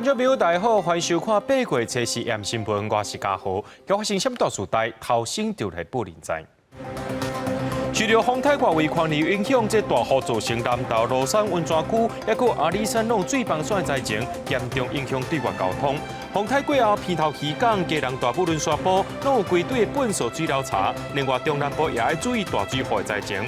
觀眾朋友，大家好，歡迎收看八月初四暗新聞，我是嘉豪。今發生啥物大事代，頭先就來報您知。受著風颱外圍環流影響，這大雨造成南投蘆山溫泉區，抑閣阿里山攏水崩山的災情，嚴重影響對外交通。風颱過後，鼻頭漁港、基隆大武崙山坡，攏有規堆的糞掃水流柴。另外，中南部也愛注意大水雨的災情。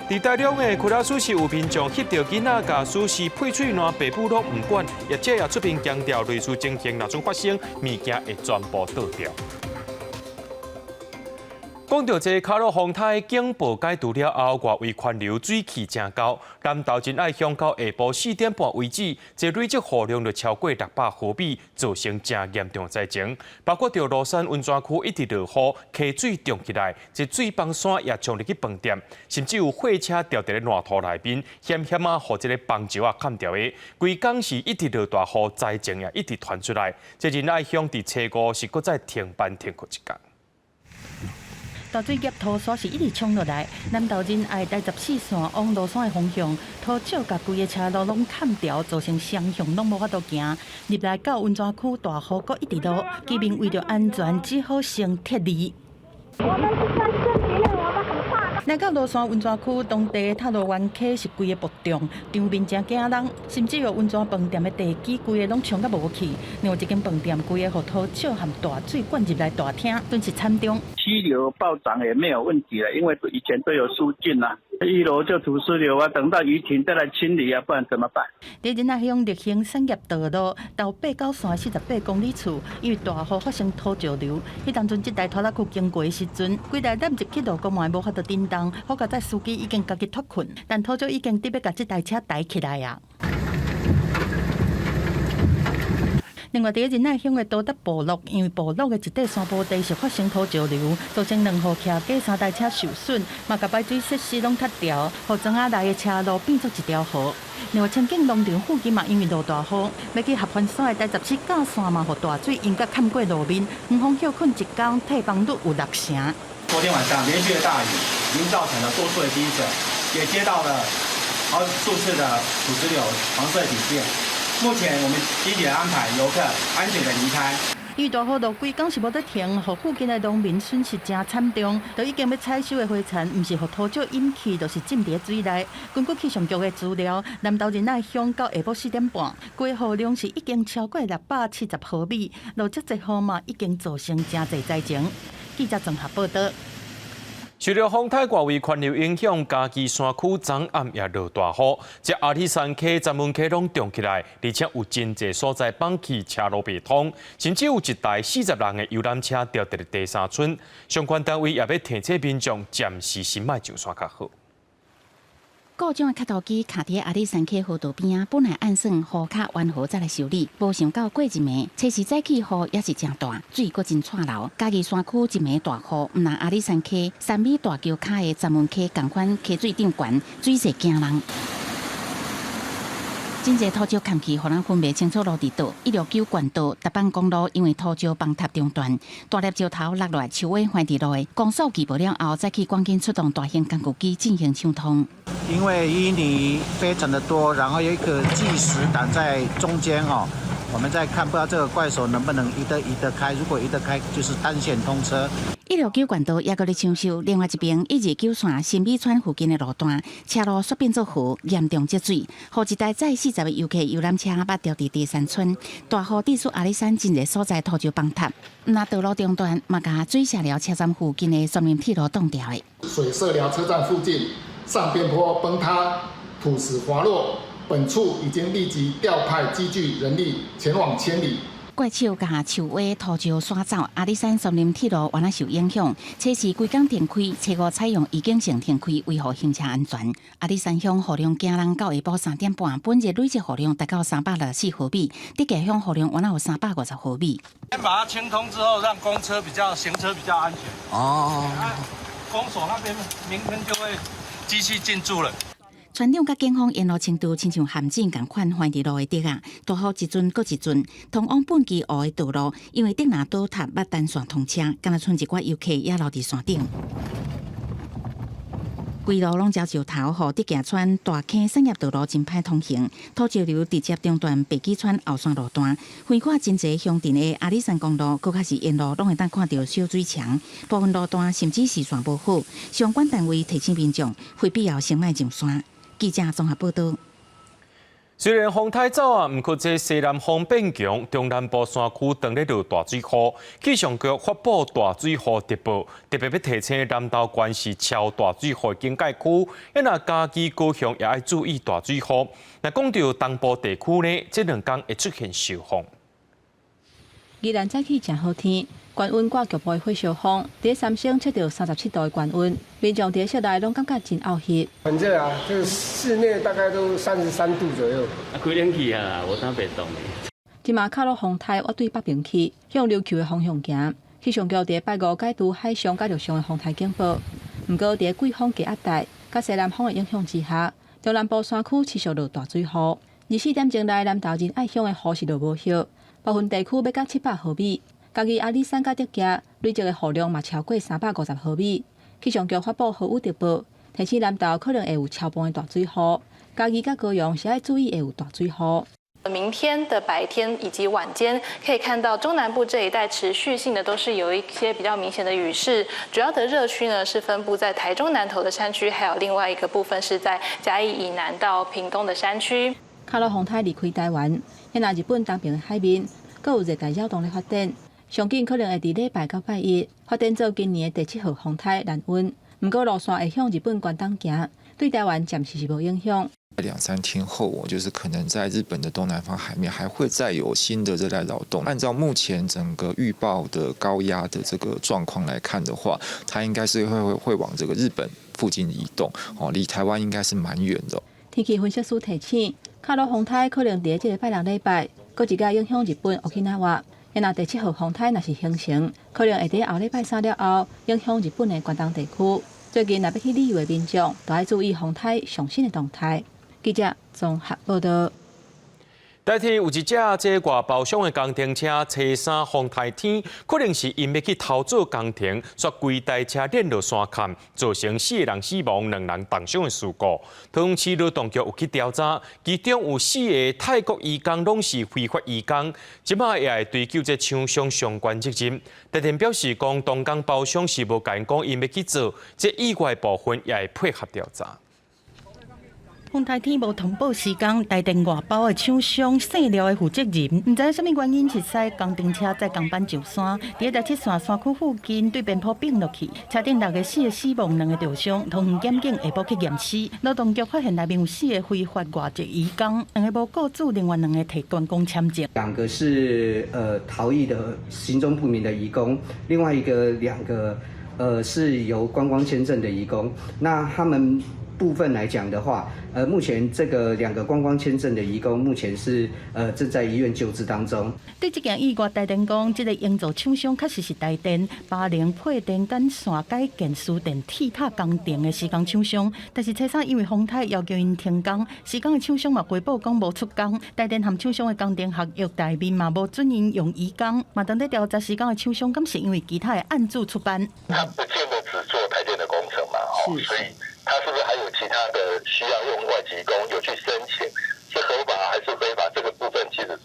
佇台中的喀拉斯市有民眾翕著囡仔共死屍配喙瀾，爸母攏毋管，業者也出面強調，類似情形若陣發生，物件會全部倒掉。講著這卡洛風颱警報解除了後，外圍環流水氣誠厚，南投仁愛鄉到下晡4點半為止，這累積雨量就超過600毫米，造成誠嚴重災情。包括著蘆山溫泉區一直落雨，溪水漲起來，這水崩山也衝入去飯店，甚至有貨車掉佇咧爛土內面，險險仔予這个崩石仔砍掉的。規工是一直落大雨，災情也一直傳出來。這仁愛鄉佇初五是閣再停班停課一工。大水夾土沙是一直衝落來，南投仁愛台14線往蘆山的方向，土石共規个車路攏砍掉，造成雙向攏無法度行。入來到溫泉區，大雨閣一直落，居民為著安全，只好先撤離。我們是在森林裡，我們很怕。來到蘆山溫泉區，當地塔羅灣溪是規个瀑漲，場面誠驚人，甚至有溫泉飯店的地基規个攏沖甲無去。另外一間飯店規个予土石和大水灌入來大廳，頓時慘重。溪流暴漲也沒有問題了，因為以前都有疏浚啦。一樓就土石流啊，等到雨停再來清理啊，不然怎麼辦？佇仁愛鄉綠興產業道路到八九線48公里處，因為大雨發生土石流，彼當陣這台拖拉機經過的時陣，規台攬入去路溝嘛無法度振動，好佳哉司機已經家己脫困，但土石已經得欲共這台車抬起來啊。另外，佇仁愛鄉的多德部落，因為部落的一塊山坡地是發生土石流，造成兩戶徛家三台車受損，嘛共排水設施攏塌掉，予莊仔內的車路變做一條河。另外，清境農場附近嘛，因為落大雨，欲去合歡山的台十四甲線嘛，予大水淹甲崁過路面，園方歇睏一工，退房率有6成。昨天晚上連續的大雨，已經造成了多處的積水，也接到了好數次的土石流黃色警戒。目前我們積極安排遊客安全的離開。因為大雨落規工是無得停，予附近的農民損失誠慘重。都已經欲採收的花田，毋是予土石淹去，就是浸佇水內。根據氣象局的資料，南投仁愛鄉到下晡4點半，規雨量是已經超過670毫米，落遮濟雨嘛，已經造成誠濟災情。記者綜合報道。受著風颱外圍環流影響，嘉義山區昨暗也落大雨，這阿里山溪、鏨文溪攏漲起來，而且有真濟所在崩去，車路袂通，甚至有一台40人的遊覽車掉佇咧第三村。相關單位也欲提醒民眾，暫時先莫上山較好。故障的磕土機卡佇阿里山溪河道邊仔，本來按算雨較緩和才來修理，無想到過一暝，初四早起雨也是誠大，水閣真掣流。嘉義山區一暝大雨，毋但阿里山溪、三美大橋跤的鏨文溪仝款溪水漲懸，水勢驚人。真濟土石崁去，予人分袂清楚路佇佗。169冠道、達板公路因為土石崩塌中斷，大粒石頭落來，樹尾橫佇路的。公掃機無了後，再去趕緊出動大型工具機進行搶通。因為淤泥非常的多，然後有一個巨石擋在中間哦，我們在看，不知道這個怪手能不能移得開。如果移得開，就是單線通車。169冠道也閣咧搶修，另外一邊129線新美村附近的路段，車路煞變做河，嚴重積水，予一台載40個遊客遊覽車捌掉佇第三村。大雨致使阿里山真濟所在土石崩塌，毋但道路中斷，嘛共水社寮車站附近的松林鐵路擋掉的。水社寮車站附近上邊坡崩塌，土石滑落，本處已經立即調派機具人力前往清理。怪手共樹尾土石徙走，阿里山松林鐵路原來受影響，初四規工停開，初五採用預警性停開，維護行車安全。阿里山鄉雨量驚人，到下晡3點半，本日累積雨量達到364毫米，竹崎鄉雨量原來有350毫米。先把它清通之後，讓公車比較行車比較安全。哦。公所那邊明天就會機器進駐了。村長佮警方沿路程度，親像陷阱仝款，橫佇路的竹仔，大雨一陣閣一陣，通往畚箕湖的道路，因為竹林倒塌，欲單線通車，敢若賰一寡遊客也留佇山頂。規路攏澆石頭，予竹崎村大坑產業道路真歹通行，土石流直接中斷白基村後山路段，橫跨真濟鄉鎮的阿里山公路，閣較是沿路攏會當看著小水牆，部分路段甚至視線無好，相關單位提醒民眾，非必要先莫上山。記者綜合報導。雖然風颱走啊，毋過這西南風變強，中南部山區當咧落大水雨，氣象局發布大水雨特報，特別欲提醒南投縣是超大水雨警戒區，若嘉義高雄也愛注意大水雨。若講著東部地區呢，這兩工會出現受風。宜蘭早起誠好天，高溫掛局部的火燒風，佇三星測著37度的高溫，民眾佇室內攏感覺真漚熱。很熱啊，這個室內大概都33度左右。啊，開冷氣啊，無啥袂凍的。這馬卡魯風颱欲對北邊去，向琉球的方向行。氣象局佇拜五解除海上佮陸上的風颱警報。毋過佇季風低壓帶佮西南風的影響之下，中南部山區持續落大水雨。24點鐘內，南投仁愛鄉的雨是落無歇。部分地區欲到700毫米，嘉義阿里山佮竹崎累積的雨量嘛超過350毫米。氣象局發布豪雨特報，提醒南投可能會有超磅的大水雨，嘉義佮高雄是愛注意會有大水雨。明天的白天以及晚間，可以看到中南部這一帶持續性的都是有一些比較明顯的雨勢。主要的熱區呢是分布在台中南投的山區，還有另外一個部分是在嘉義以南到屏東的山區。卡魯風颱離開台灣，若日本東邊的海面，閣有熱帶擾動咧發展，上緊可能會佇禮拜到拜一發展做今年的第七號風颱蘭溫。毋過路線會向日本關東行，對台灣暫時是無影響。兩三天後，我就是可能在日本的東南方海面還會再有新的熱帶擾動。按照目前整個預報的高壓的這個狀況來看的話，它應該是會往這個日本附近移動，哦，離台灣應該是蠻遠的。天氣分析師提醒，卡魯風颱可能佇這个拜六禮拜，閣一擺影響日本沖繩。若第七號風颱若是形成，可能會佇後禮拜三了後影響日本的關東地區。最近若欲去旅遊的民眾，都愛注意風颱上新的動態。記者綜合報導。台鐵有一隻這外包商的工程車，初三風颱天，可能是𪜶欲去偷做工程，煞規台車輾落山崁，造成四个人死亡、兩人重傷的事故。桃園市勞動局有去調查，其中有四个泰國移工攏是非法移工，這馬也會追究這廠商相關責任。台電表示講，當工包商是無共𪜶講𪜶欲去做，這意外部分也會配合調查。風颱天無通報時間，台電外包的廠商姓廖的負責人，毋知影啥物原因是駛工程車載工班上山，佇台七線山區附近對邊坡反落去，車頂六个四個死亡，兩個著傷，桃園檢警下晡去驗屍。勞動局發現內面有四個非法外籍移工，兩个無雇主，另外兩个提觀光簽證。兩個是逃逸的行蹤不明的移工，另外一個兩個是由觀光簽證的移工，那他們部分來講的話，目前這個兩個觀光簽證的移工目前是正在醫院救治當中。對這件意外，台電講，這个營造廠商確實是台電巴陵配電跟線改建輸電鐵塔工程的施工廠商，但是初三因為風颱要求𪜶停工，施工的廠商嘛回報講無出工，台電和廠商的工程合約內面嘛無准𪜶用移工，嘛當咧調查施工的廠商，敢是因為其他的案主出班。他不見得只做台電的工程嘛，所以他是不是還有其他的需要用外籍工，有去申請，是合法還是非法？這個部分其實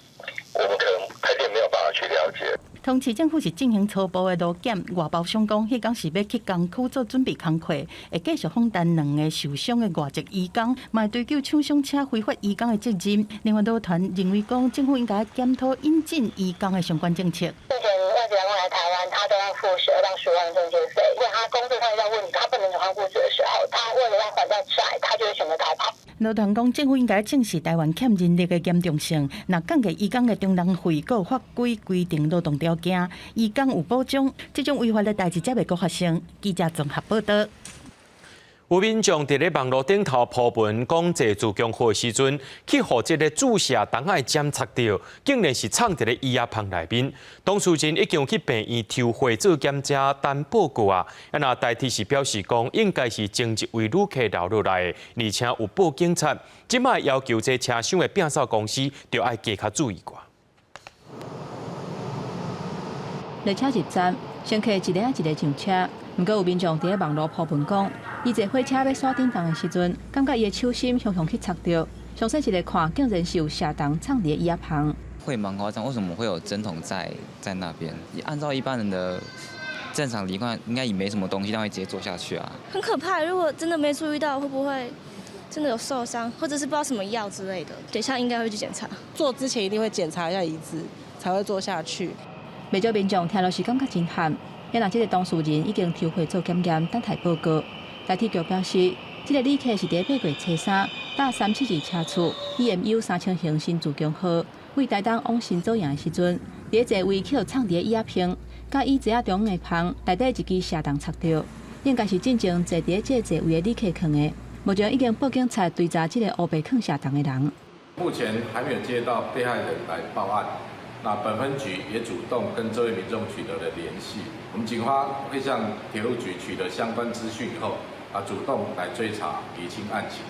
我們可能台電沒有辦法去了解。桃園市政府是進行初步的勞檢，外包商講，彼工是欲去工區做準備工課，會繼續訪談兩个受傷的外籍移工，嘛會追究廠商請非法移工的責任。另外，勞團認為講，政府應該檢討引進移工的相關政策。目前外籍移工來台灣，他都要付12到10萬中介費。如果他工作上遇到問題，他不能償還雇主的時候，他為了要還掉債，他就會選擇逃跑。勞團講，政府應該正視台灣欠人力的嚴重性，若降低移工的中人費，閣有法規規定勞動條件，移工有保障，這種違法的代誌才袂閣發生。記者綜合報導。有民眾佇咧網路頂頭鋪文，講坐自強號的時陣，去予這个注射筒仔檢測著，竟然是藏佇咧醫藥房內面。當事人已經去病院抽血做檢查，等報告啊。啊，若台鐵是表示講，應該是前一位旅客留落來的，而且有報警察。這擺要求這車廂的摒掃公司，著愛加較注意寡。列車入站，乘客一个仔一个上車。毋過有民眾佇咧網路鋪文講，伊坐火車欲徙頂重的時陣，感覺伊的手心雄雄去插著，詳細一下看，竟然是有射筒藏佇椅仔旁。會蠻誇張，為什麼會有針筒在那邊？按照一般人的正常習慣，應該也沒什麼東西，他會直接坐下去啊。很可怕，如果真的沒注意到，會不會真的有受傷，或者是不知道什麼藥之類的？等下應該會去檢查。坐之前一定會檢查一下椅子，才會坐下去。袂少民眾聽了是感覺真慘，也若這個當事人已經抽血做檢驗，等待報告。台鐵局表示，這個旅客是佇八月初三搭372車次 EMU 3000型新自強號，對台東往新左營的時陣，佇座位去予藏佇椅仔旁，佮椅子仔中央的旁內底一支射筒插著，應該是進前坐佇這個座位的旅客囥的。目前已經報警察追查這個烏白囥射筒的人。目前還沒有接到被害人來報案，那本分局也主動跟這位民眾取得了聯繫。我們警方會向鐵路局取得相關資訊以後，主動來追查釐清案情。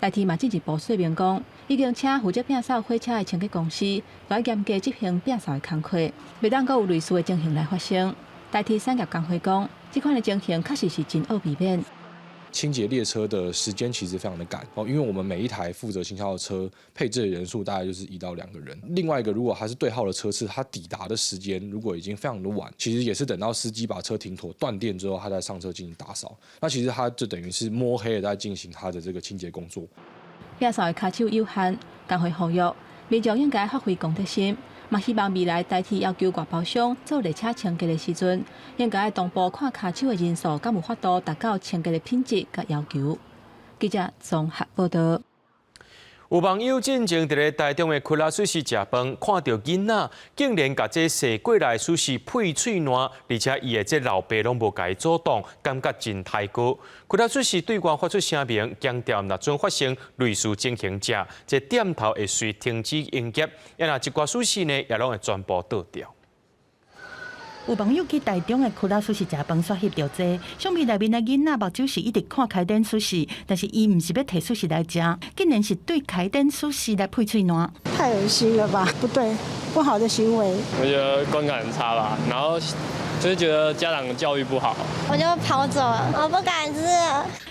台鐵嘛進一步說明講，已經請負責摒掃火車的清潔公司來嚴格執行摒掃的工課，袂當閣有類似的情形來發生。台鐵產業工會講，這款的情形確實是真惡避免。清潔列車的時間其實非常的趕哦，因為我們每一台負責清掃的車配置的人數大概就是1到2個人。另外一個，如果它是對號的車次，它抵達的時間如果已經非常的晚，其實也是等到司機把車停妥斷電之後，他再上車進行打掃。那其實他就等於是摸黑的在進行他的這個清潔工作。摒掃的跤手有限，工會呼籲民眾應該發揮公德心，嘛希望未來台鐵要求外包商做列車清潔的時陣，應該同步看跤手的人數，敢有法度達到清潔的品質佮要求。記者綜合報道。有網友進前佇咧台中的克拉壽司食飯，看著囡仔竟然共這踅過來壽司噴喙瀾，而且伊的這老爸攏無共伊阻擋，感覺真刣哥。克拉壽司對外發出聲明，強調若準發生類似情形者，這店頭會隨停止營業，也若一寡壽司呢，也攏會全部倒掉。有網友去台中的克拉壽司食飯，煞翕著這相片內面的囡仔目睭是一直看開展壽司，但是伊毋是欲提壽司來食，竟然是對開展壽司來噴喙瀾。太噁心了吧？不對，不好的行為。我覺得觀感很差吧，然後就是覺得家長教育不好。我就跑走了，我不敢吃。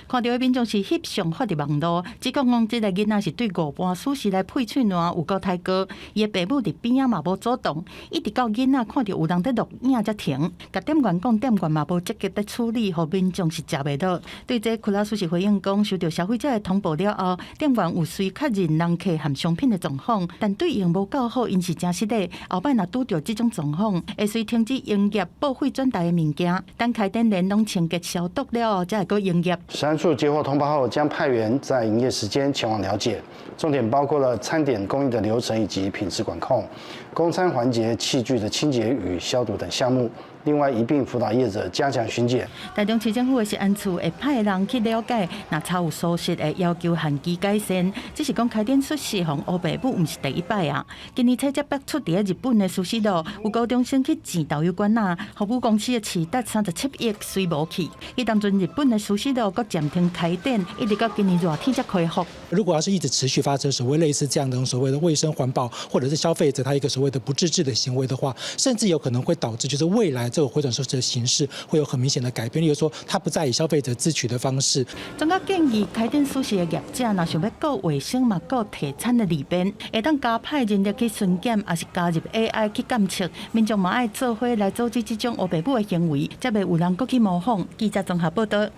看著的民眾是翕相發佇網路，只講講這個囡仔是對五盤壽司來噴喙瀾，有夠刣哥。伊的爸母佇邊仔嘛無阻擋，一直到囡仔看著有人佇錄影才停。共店員講，店員嘛無積極佇處理，予民眾是食袂落。對這克拉壽司回應講，收到消費者的通報了後，店員有隨確認人客和商品的狀況，但對應無夠好，𪜶是誠失禮。後擺若拄著這種狀況，會隨停止營業、報廢轉台的物件，等開展連攏清潔消毒了後，才會閣營業。食安處接獲通報後，將派員在營業時間前往了解，重點包括了餐點供應的流程以及品質管控、供餐環節器具的清潔與消毒等項目。另外一併輔導業者加強巡檢。台中市政府的食安處會派人去了解，若查有屬實會要求限期改善。只是講開展壽司予烏爸母，毋是第一擺啊。今年初才爆出佇咧日本的壽司路，有高中生去糋豆油罐仔，予母公司的市值37億隨無去。彼當陣日本的壽司路閣暫停開店，一直到今年熱天才恢復。如果要是一直持續發生所謂類似這樣的所謂的衛生環保，或者是消費者他一個所謂的不自治的行為的話，甚至有可能會導致就是未來這個迴轉壽司的形式會有很明顯的改變，例如說，它不再以消費者自取的方式。專家建議，開展壽司的業者若想欲顧衛生嘛，顧提餐的利便，會當加派人力去巡檢，抑是加入 AI 去監測，民眾嘛愛做伙來阻止這種烏爸母的行為，才袂有人閣去模仿。記者綜合報道。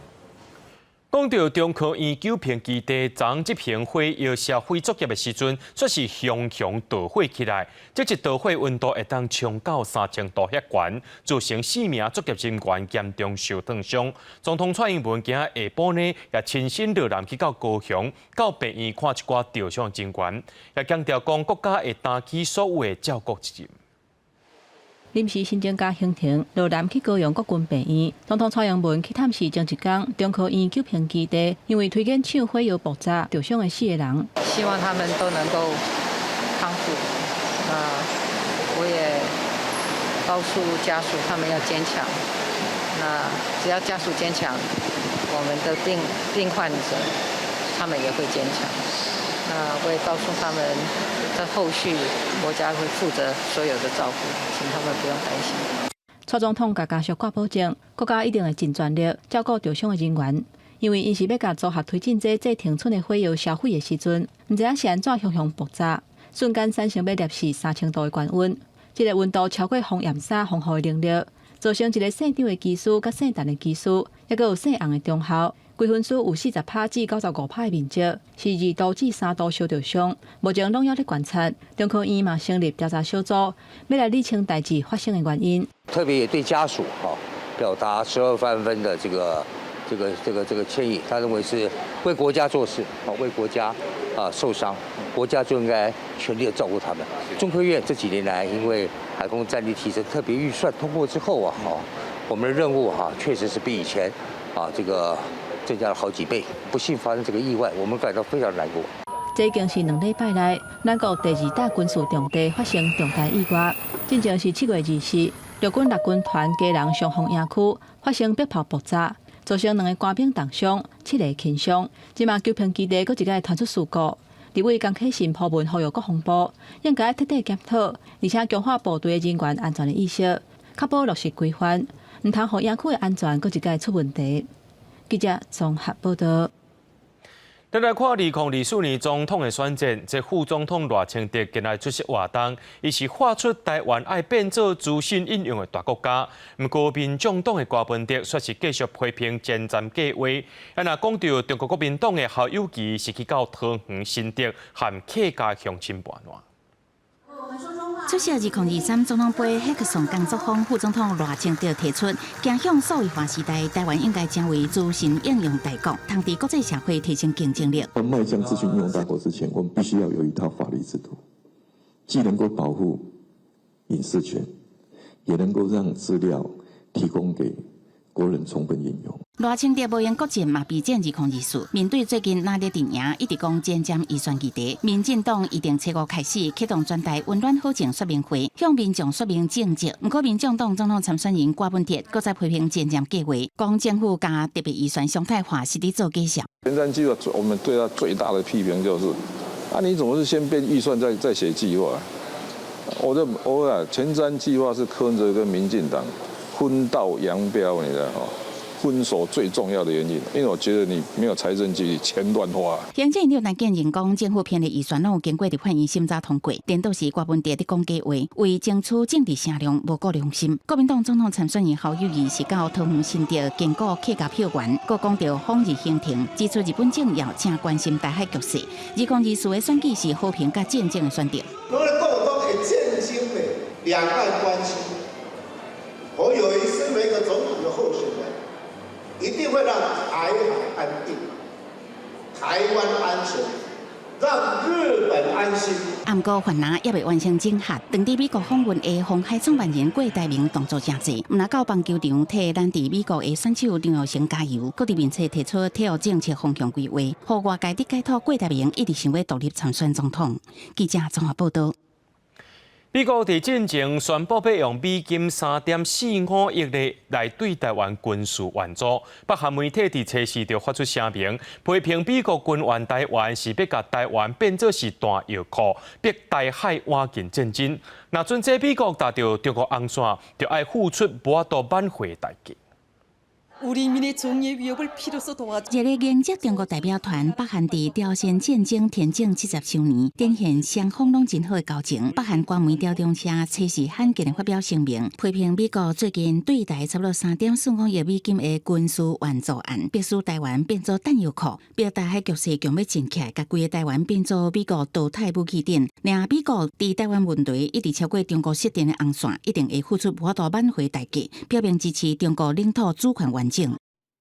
講著中科院九評基地昨執行火藥銷毀作業的時陣，煞是熊熊大火起來。這一道火溫度會當衝到3000度遐懸，造成四名作業人員嚴重受燙傷。總統蔡英文今仔下晡呢，也親身落南去到高雄，到病院看一寡著傷人員，也強調講國家會擔起所有的照顧責任。臨時申請假行程，落南去高雄國軍病院。總統蔡英文去探視前一工，中科院九評基地，因為推檢廠火藥爆炸著傷的四個人，希望他們都能夠康復。啊，我也告訴家屬，他們要堅強。那只要家屬堅強，我們的病患者他們也會堅強。那我也告訴他們，在後續國家會負責所有的照顧，請他們不用擔心。蔡總統共家屬掛保證，國家一定會盡全力照顧著傷的人員。因為𪜶是欲共組合推進劑製停寸的火藥銷毀的時陣，毋知影是按怎雄雄爆炸，瞬間產生欲攝氏3000度的高溫，這个溫度超過防炎衫防護的能力，造成一个姓張的機師佮姓陳的機師，猶閣有姓洪的中校，規分屍有40趴至95趴的面積，是2度至3度燒著傷，目前攏猶咧觀察。中科院嘛成立調查小組，欲來理清代誌發生的原因。特別也對家屬哈表達12萬分的這個歉意，他認為是為國家做事，啊為國家啊受傷，國家就應該全力的照顧他們。中科院這幾年來，因為海空戰力提升特別預算通過之後啊，我們的任務哈確實是比以前啊這個增加了好幾倍。不幸發生這個意外，我們感到非常難過。這已經是2禮拜內，咱國第二大軍事重地發生重大意外。進前是7月24，陸軍六軍團基隆松風營區發生迫炮爆炸，造成兩個官兵重傷，七個輕傷。這馬九平基地閣一擺傳出事故，立委江啟臣鋪文呼籲國防部應該徹底檢討，而且強化部隊人員安全的意識，確保落實規範，毋通予營區的安全閣一擺出問題。記者綜合報道。咱來看2024年總統的選戰，這副總統賴清德今日出席活動，伊是喊出台灣愛變做資訊應用的大國家。毋過民眾黨的柯文哲卻是繼續批評前瞻計劃。啊，若講著中國國民黨的侯友宜是去到桃園新竹和客家鄉親盤撋。出席2023總統盃黑客松工作坊，副總統賴清德提出，走向數位化時代，台灣應該成為資訊應用大國，通佇國際社會提升競爭力。在邁向資訊應用大國之前，我們必須要有一套法律制度，既能夠保護隱私權，也能夠讓資料提供給國人充分應用。賴清德無用國陣嘛備戰2024，面對最近藍綠陣營一直講前瞻預算議題，民進黨預定初五開始啟動全台溫暖好情說明會，向民眾說明政策。毋過民眾黨總統參選人柯文哲閣再批評前瞻計劃，講政府共特別預算常態化是佇做假象。前瞻計劃，我們對他最大的批評就是：啊，你怎麼是先編預算再寫計劃？我就我講前瞻計劃是柯文哲跟民進黨分道揚鑣，你知道嗎？分手最重要的原因，因為我覺得你沒有財政紀律，錢亂花。行政院長陳建仁講，政府編的預算攏有經過立法院審查通過，顛倒是柯文哲佇講假話，為爭取政治聲量，無顧良心。國民黨總統參選人侯友宜是到桃園新竹兼顧客家票源，閣講著訪日行程，指出日本政要誠關心台海局勢。2024的選舉是和平佮戰爭的選擇。我咧講講會戰爭的兩岸關係，侯友宜身為一個總統的候選人，一定會讓台海安定、台灣安全，讓日本安心。毋過泛藍猶未完成整合，當佇美國訪問的鴻海創辦人郭台銘動作誠濟，毋但到棒球場替咱佇美國的選手張育成加油，閣佇面冊提出體育政策方向規劃，予外界佇解讀郭台銘一直想欲獨立參選總統。記者綜合報道。美國佇進前宣布欲用美金3.45億的來對台灣軍事援助，北韓媒體佇初四就發出聲明，批評美國軍援台灣是欲共台灣變做是彈藥庫，逼台海挖進戰爭。若準這美國踏著中國紅線，就愛付出無法度挽回的代價。一個迎接中國代表團，北韓佇朝鮮戰爭停戰70週年，展現雙方攏真好的交情。北韓官媒朝中社初四罕見的發表聲明，批評美國最近對台差不多3.45億美金的軍事援助案，迫使台灣變做彈藥庫，逼台海局勢強欲戰起來，共規个台灣變做美國導彈武器點。若美國佇台灣問題一直超過中國設定的紅線，一定會付出無法度挽回代價，表明支持中國領土主權完整。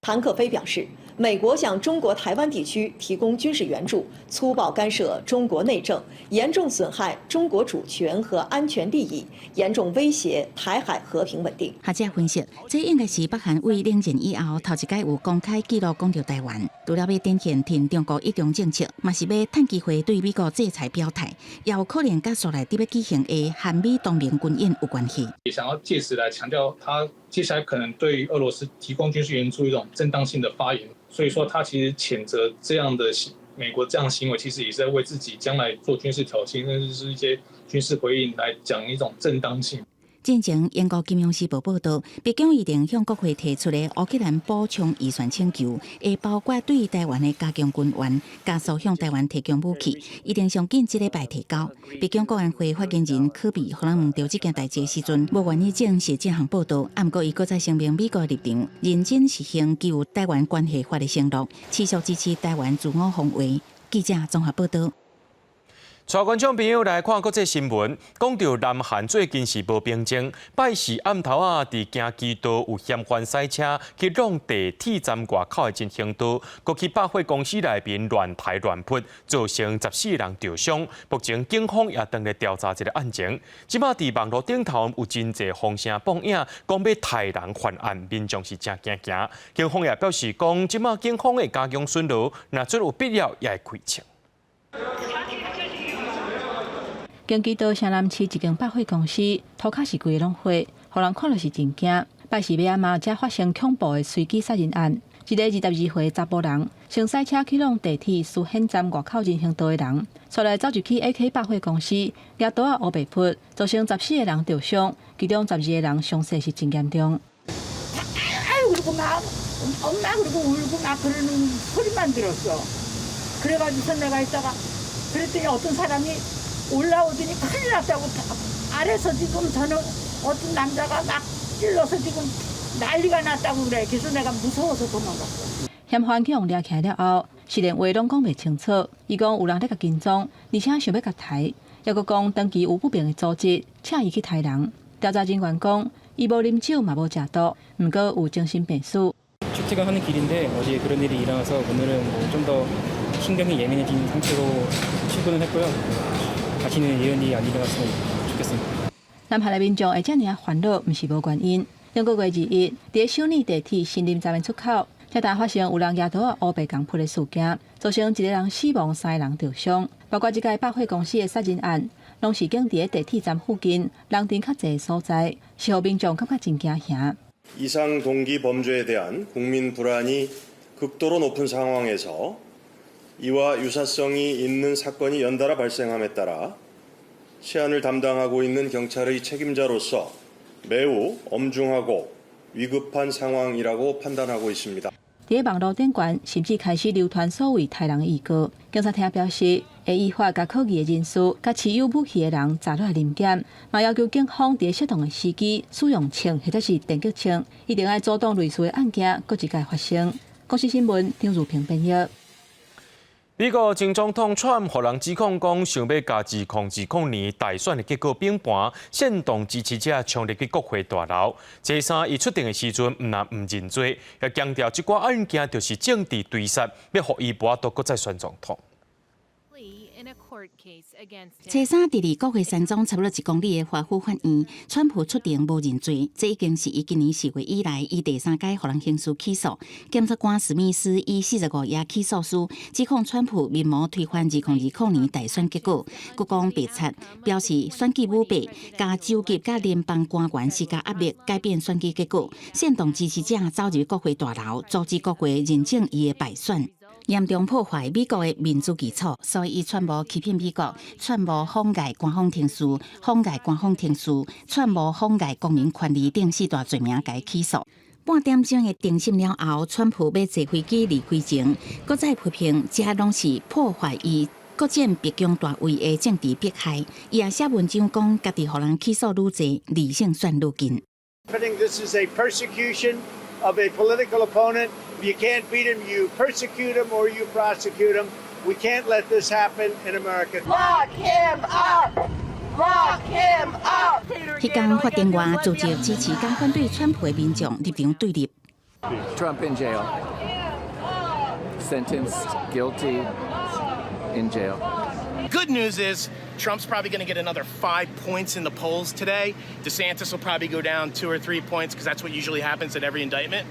譚克非表示，美國向中國台灣地區提供軍事援助，粗暴干涉中國內政，嚴重損害中國主權和安全利益，嚴重威脅台海和平穩定。學者分析，這應該是北韓為冷戰以後頭一擺有公開記錄講著台灣，除了欲展現挺中國一中政策，嘛是欲趁機會對美國制裁表態，也有可能佮紲來佇欲舉行的韓美同盟軍演有關係。也想要借此來強調，他接下來可能對俄羅斯提供軍事援助一種正當性的發言，所以說他其實譴責這樣的美國這樣行為，其實也是在為自己將來做軍事挑釁，甚至是一些軍事回應來講一種正當性。進前英國金融時報報導，白宮已經向國會提出的烏克蘭補充預算請求，會包括對台灣的加強軍援，加速向台灣提供武器，一定上緊這禮拜提交。白宮國安會發言人柯比，予人問著這件代誌的時陣，無願意證實這項報導，毋過伊閣再聲明美國立場，認真實行具有台灣關係法的承諾，持續支持台灣自我防衛。記者綜合報導。帶觀眾朋友來看國際新聞，講著南韓最近是無平靜，拜四暗頭仔，佇京畿道有嫌犯駛車去挵地鐵站外口的人行道，閣去百貨公司內面亂刣亂潑，造成14人著傷。目前警方也正咧調查這个案情。這馬佇網路頂頭有真濟風聲報影，講欲刣人犯案，民眾是誠驚驚。警方也表示講，這馬警方會加強巡邏，若真有必要也會開槍。京畿道城南市一間百貨公司，塗跤是規个攏血，予人看著是真驚。拜四尾仔嘛，才發生恐怖的隨機殺人案，一个22歲查埔人，先駛車去挵地鐵書顯站外口人行道的人，紲來走入去 AK 百貨公司，舉刀仔烏白潑，造成14個人著傷，其中12個人傷勢是真嚴重。 아이고 막 엄마 그러고 울고 막 그러는 소리만 들었어. 그래가지고서 내가 있다가 그랬더니 어떤 사람이 올라오더니 큰일 났다고 아래서 지금 저는 어떤 남자가 막 찔러서 지금 난리가 났다고 그래. 그래서 내가 무서워서 도망갔어. 嫌犯去予掠起來了後，是連話攏講袂清楚。伊講有人咧共跟蹤，而且想欲共刣，猶閣講長期有不明的組織請伊去刣人。調查人員講，伊無啉酒嘛無食毒，毋過有精神病史。 출퇴근하는 길인데 어제 그런 일이 일어나서 오늘은 좀 더 신경이 예민해진 상태로 출근을 했고요. 다시는 이런 일이 안 일어났으면 좋겠습니다. 南韓的民眾會遮爾煩惱，毋是無原因。頂個月21，佇首爾地鐵新林站的出口，才拄發生有人舉刀仔烏白共潑的事件，造成一個人死亡，三个人著傷。包括這個百貨公司的殺人案，攏是發生佇地鐵站附近人陣較濟的所在，是予民眾感覺真驚嚇。 이상 동기 범죄에 대한 국민 불안이 극도로 높은 상황에서 이와 유사성이 있는 사건이 연달아 발생함에 따라 치안을 담당하고 있는 경찰의 책임자로서 매우 엄중하고 위급한 상황이라고 판단하고 있습니다. 佇網路頂懸，甚至開始流傳所謂刣人的預告。警察廳表示，會依法共可疑的人士、佮持有武器的人查落來臨檢，嘛要求警方佇適當的時機使用槍或者是電擊槍，一定愛阻擋類似的案件閣一擺發生。公視新聞張如平編譯。美國前總統川普予人指控講，想欲共2020年大選的結果反盤，煽動支持者衝入去國會大樓。這三伊出庭的時陣，毋但毋認罪，也強調這寡案件就是政治追殺，欲予伊無法度閣再選總統。初三佇離國會山莊差不多1公里的華府法院，川普出庭無認罪，這已經是伊今年4月以來，伊第三擺予人刑事起訴。檢察官史密斯以45頁起訴書指控川普密謀推翻2020年大選結果，閣講白賊，表示選舉舞弊，共州級佮聯邦官員施加壓力，改變選舉結果，煽動支持者走入國會大樓，阻止國會認證伊的敗選。嚴重破壞美國的民主基礎，所以伊串謀欺騙美國，串謀妨礙官方程序、妨礙官方程序、串謀妨礙公民權利等四大罪名共伊起訴。半點鐘的庭審了後，川普欲坐飛機離開前，閣再批評這攏是破壞伊閣戰白宮大位的政治迫害。伊也寫文章講，家己予人起訴愈濟，理性算愈近。 This is a persecution of a political opponent. If you can't beat him, you persecute him or you prosecute him. We can't let this happen in America. Lock him up! Lock him up! 彼工法庭外組織支持佮反對川普的民眾立場對立。 Trump in jail. Sentenced guilty in jail. Good news is Trump's probably going to get another 5 points in the polls today. DeSantis will probably go down 2 or 3 points because that's what usually happens at every indictment.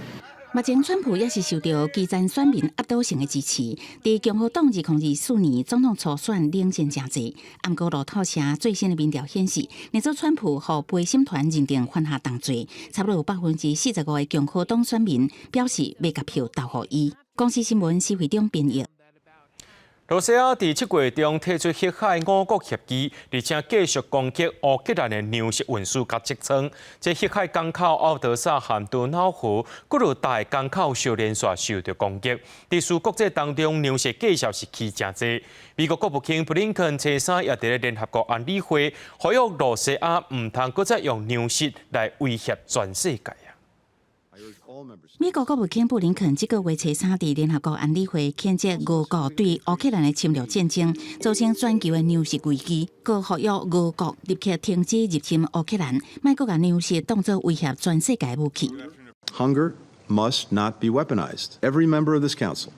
目前，川普也是受著基層選民壓倒性的支持，佇共和黨2024年總統初選領先誠濟。毋過路透社最新的民調顯示，若做川普予陪審團認定犯下重罪，差不多有45%的共和黨選民表示欲共票投予伊。公視新聞施惠中編譯。羅西亞佇7月中退出黑海五國協議，而且繼續攻擊烏克蘭的糧食運輸佮積倉。這黑海港口敖德薩和多瑙河，閣落大港口小連續受著攻擊。佇四國這當中，糧食價數是起誠濟。美國國務卿布林肯初三也佇咧聯合國安理會，呼籲羅西亞毋通閣再用糧食來威脅全世界。美國國務卿布林肯這個月初三佇聯合國安理會譴責俄國對烏克蘭的侵略戰爭，造成全球的糧食危機，閣呼籲俄國立刻停止入侵烏克蘭，莫閣共糧食當作威脅全世界武器。 Hunger must not be weaponized. Every member of this council,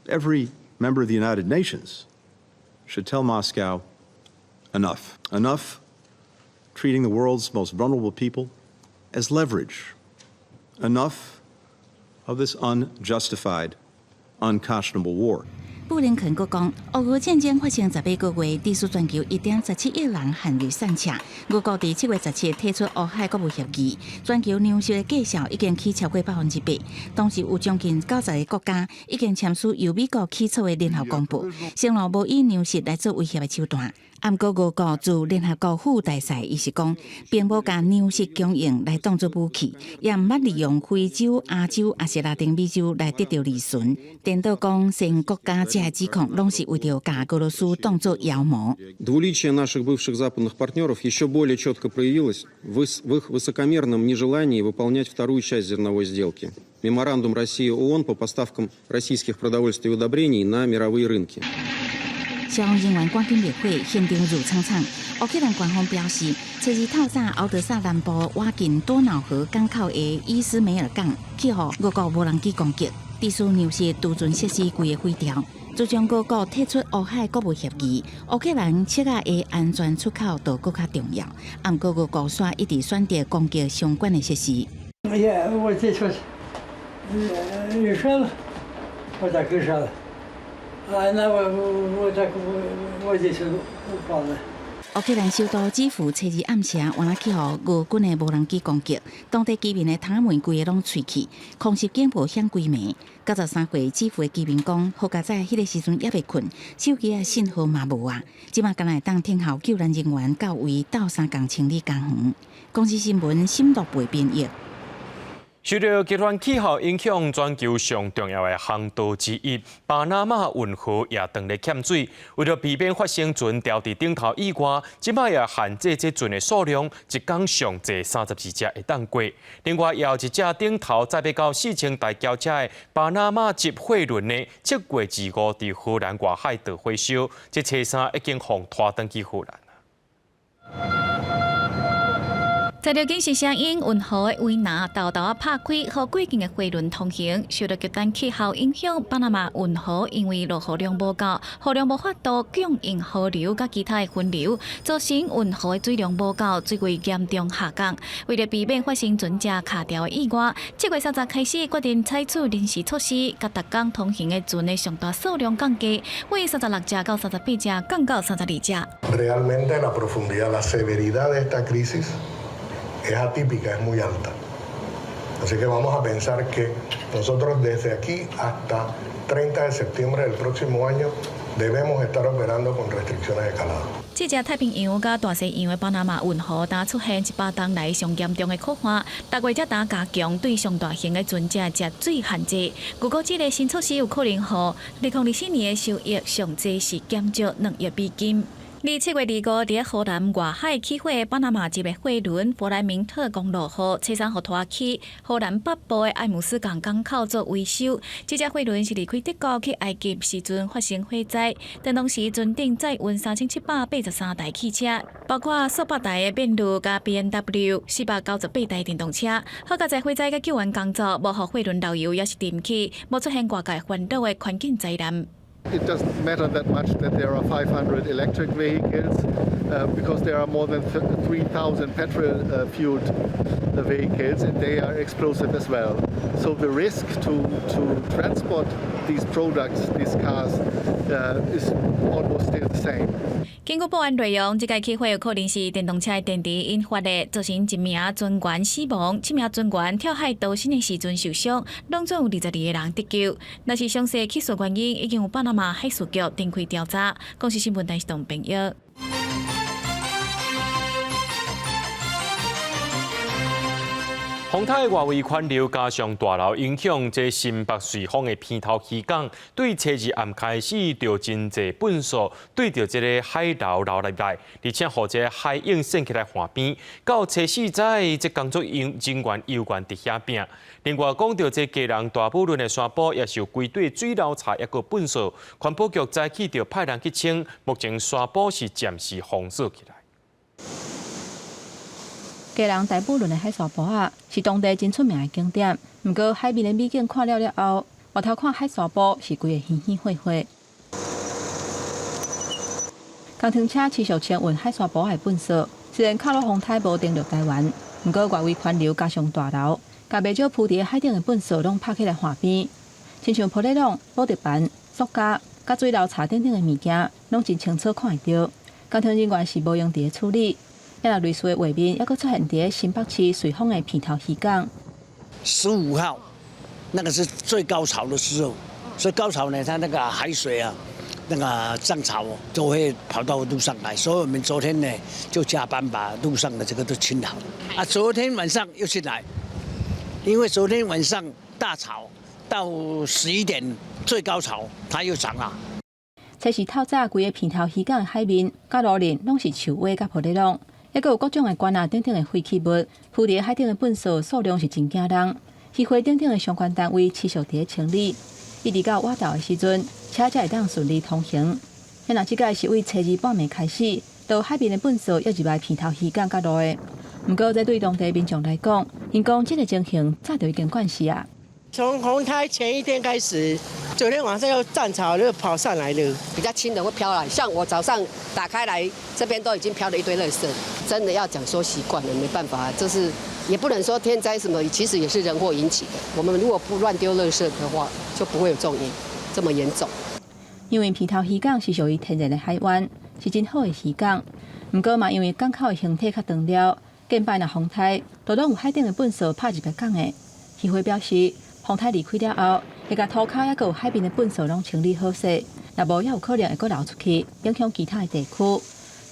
every member of the United Nations should tell Moscow enough. Enough treating the world's most vulnerable people as leverage. Enough of this unjustified, unconscionable war. 布林肯閣講，俄烏戰爭發生18個月，致使全球1.17億人陷入散赤。俄國佇7月17日退出烏海穀物協議，全球糧食的價數已經起超過8%。當時有將近90個國家已經簽署由美國起草的聯合公報，承諾無以糧食來做威脅的手段。毋過俄國駐聯合國副大使伊是講，並無共糧食供應來當做武器，也毋捌利用非洲、亞洲抑是拉丁美洲來得著利潤。顛倒講，先國家這个指控攏是為著共俄羅斯當做妖魔。 Двуличие наших бывших западных партнеров еще более четко проявилось в их высокомерном нежелании выполнять вторую часть зерновой сделки – меморандум России-ООН по поставкам российских продовольствия и удобрений на мировые рынки. 消防人員趕緊滅火，現場霧蒼蒼。烏克蘭官方表示，初二透早，敖德薩南部倚近多瑙河港口的伊斯梅爾港，去予俄國無人機攻擊，致使糧食儲存設施規个毀掉。自從俄國退出烏海穀物協議，烏克蘭粟仔的安全出口就閣較重要。毋過俄國煞一直選擇攻擊相關的設施。 Я вот здесь вот лежал, вот так лежал, а она вот так вот здесь вот упала. 烏克蘭首都基輔初二暗時，原來去予俄軍的無人機攻擊，當地居民的窗門規个攏碎去，空襲警報響規暝。93歲基輔的居民講，好佳哉彼个時陣猶未睏，手機的信號嘛無啊，這馬敢若會當聽候救援人員到位鬥相共清理家園。公視新聞沈樂培編譯。受著極端氣候影響，全球上重要的航道之一巴拿馬運河也當咧欠水。為著避免發生船牢佇頂頭意外，這擺也限制這船的數量，一工上濟32隻會當過。另外，也有一隻頂頭載欲到4000台轎車的巴拿馬籍貨輪呢，7月25佇荷蘭外海著火燒，這初三已經予拖轉去荷蘭。在著緊急聲音，運河的圍欄沓沓仔拍開，予過境的貨輪通行。受著極端氣候影響，巴拿馬運河因為落雨量無夠，雨量無法度供應河流佮其他的分流，造成運河的水量無夠，水位嚴重下降。為著避免發生船隻卡牢的意外，7月30開始決定採取臨時措施，共逐工通行的船的上大數量降低，為36隻到38隻，降到32隻。 Realmente la profundidad, la severidad de esta crisis es atípica, es muy alta. Así que vamos a pensar que nosotros desde aquí hasta 30 de septiembre del próximo año debemos estar operando con restricciones de calado. 這隻太平洋佮大西洋的巴拿馬運河，焦出現100冬來上嚴重的苦旱，逐月才焦加強對上大型的船隻食水限制。如果這個新措施有可能予2024年的收益上濟是減少2億美金。佇7月25，佇荷蘭外海起火的巴拿馬籍的貨輪弗萊明特公路號，初三予拖去荷蘭北部的艾姆斯港港口做維修。這隻貨輪是離開德國去埃及時陣發生火災，當時船頂載運3783台汽車，包括數百台的賓士佮 BMW，498台電動車。好佳哉火災佮救援工作，無予貨輪漏油，抑是沉去，無出現外界煩惱的環境災難。 It doesn't matter that much that there are 500 electric vehicles because there are more than 3,000 petrol fueled vehicles and they are explosive as well. So the risk to transport these products, these cars, is almost still the same. 根據報案內容，這個起火有可能是電動車的電池引發的，造成一名船員死亡，七名船員跳海逃生的時陣受傷，攏總有22個人得救。若是詳細起事原因，已經有巴拿馬海事局展開調查。公視新聞台是董朋友。風颱外圍環流加上大流影響，這新北瑞芳的鼻頭漁港對初二暗開始就真濟糞埽對著這个海流流入來，而且予這个海湧掀起來岸邊。到初四早，這工作人員猶原佇遐拚。另外講著這基隆大武崙的山坡也是有規堆水流柴抑閣糞埽，環保局早起就派人去清，目前山坡是暫時封鎖起來。基隆大武崙的海沙埔仔是當地真出名的景點，毋過海面的美景看了了後，回頭看海沙埔是規个稀稀貨貨。工程車持續清運海沙埔仔的糞埽，雖然卡魯風颱無登陸台灣，毋過外圍環流加上大流，共袂少浮佇海頂的糞埽攏拍起來岸邊，親像玻璃籠、寶特瓶、塑膠、佮水流柴等等的物件，攏真清楚看會著。工程人員是無閒佇咧處理。遐類似的畫面，猶閣出現佇新北市瑞芳的鼻頭漁港。 15號，那個是最高潮的時候，所以高潮呢，它那個海水啊，那個漲潮都會跑到陸上來，所以我們昨天呢就加班把陸上的這個都清好。啊，昨天晚上又進來，因為昨天晚上大潮到11點最高潮，它又漲啦。這是透早規个鼻頭漁港的海面，佮路面攏是樹葉佮玻璃籠。猶閣有各種的罐仔等等的廢棄物，浮佇海頂的糞埽數量是真驚人。漁會等等的相關單位持續佇咧清理，一直到倚晝的時陣，車才會當順利通行。若這個是為初二半暝開始，到海邊的糞埽猶入來鼻頭漁港佮路的。毋過，這對當地民眾來講，𪜶講這个情形早就已經慣勢啊。從風颱前一天開始，昨天晚上又漲潮又跑上來了，比較輕的會飄來。像我早上打開來，這邊都已經飄了一堆垃圾。真的要講說習慣了，沒辦法，這是也不能說天災什麼，其實也是人禍引起的。我們如果不亂丟垃圾的話，就不會有這種這麼嚴重。因為鼻頭漁港是屬於天然的海灣，是真好的漁港。毋過嘛，因為港口的形體較長了，近擺若風颱，都攏有海頂的糞埽拍入來港的。漁會表示，風颱離開了後，會共塗跤抑閣有海邊的糞埽攏清理好勢，若無猶有可能會閣流出去，影響其他的地區。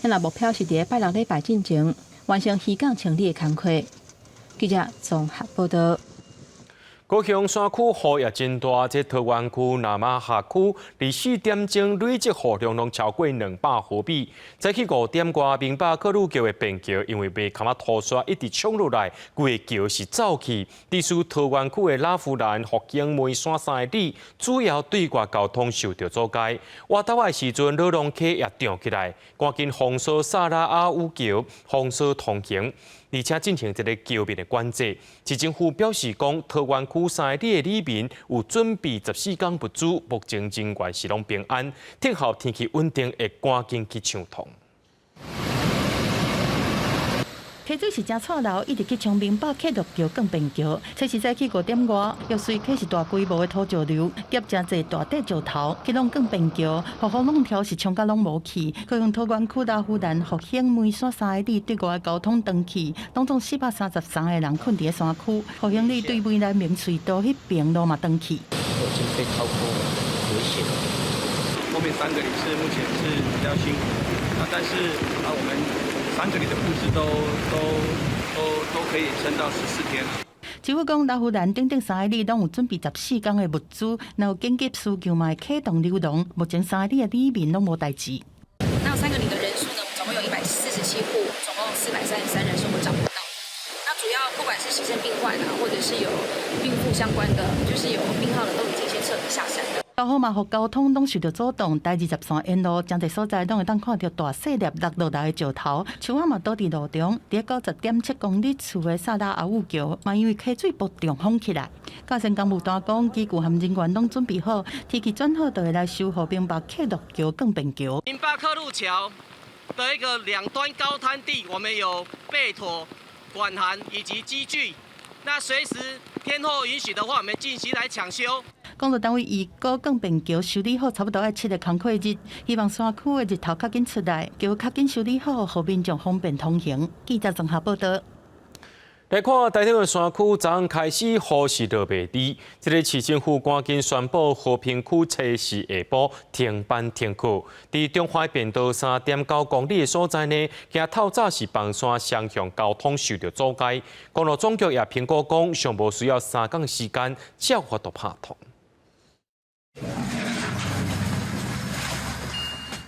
咱目標是佇拜六禮拜進前完成漁港清理的工課。記者綜合報導。高雄山區雨也真大，這桃園區、那瑪夏區，佇4點鐘累積雨量攏超過200毫米。早起5點外，明巴克魯橋的便橋因為袂堪仔土沙一直沖落來，規个橋是走去。地處桃園區的拉弗蘭、復興、梅山三里，主要對外交通受著阻礙。倚晝的時陣，荖濃溪也漲起來，趕緊封鎖薩拉阿姆橋，封鎖通行。而且進行這个橋面的管制。市政府表示講，桃園區三里的里民有準備14天物資，目前人員是攏平安，等候天氣穩定會趕緊去暢通。溪水是誠掣流，一直去沖明北客陸橋更便橋。這是早起5點外，玉穗溪是大規模的土石流，夾誠濟大塊石頭，去攏更便橋，予風浪條是沖甲攏無去。高雄桃園區羅浮蘭復興梅山三里對外交通斷去，當中433個人困佇咧山區。復興里對梅蘭明隧道彼爿路嘛斷去。已經被掏空了，危險。後面三個里是目前是比較辛苦，啊，但是啊，我們。三個里的物資都可以撐到14天。政府講，羅浮蘭等等三里攏有準備14天的物資，若有緊急需求嘛會啟動流動。目前三里的里民攏無代誌。那三個里的人數呢？總共有147戶，總共433人是我們找不到。那主要不管是洗腎病患啊，或者是有孕婦相關的，就是有病號的，都已經先撤離下山了。交好嘛，予交通攏受著阻擋。台20線沿路，誠濟所在攏會當看著大細粒落落來的石頭，樹仔嘛倒佇路中。佇90.7公里處的薩拉阿武橋，嘛因為溪水暴漲封起來。嘉善工務單講，機具和人員攏準備好，天氣轉好就會來修復明北客陸橋更便橋。明巴克路橋的一個兩端高灘地，我們有備妥管涵以及機具，那隨時天候允許的話，我們進行來搶修。公路單位預估鋼便橋修理好，差不多愛七个工課日，希望山區的日頭較緊出來，橋較緊修理好，予民眾方便通行。記者綜合報道。來看台中的山區，昨昏開始雨勢落袂離。這个市政府趕緊宣布和平區初四下晡停班停課。佇中華便道3.9公里的所在呢，驚透早是崩山雙向交通受著阻礙。公路總局也評估講，上無需要3工時間，才有法度拍通。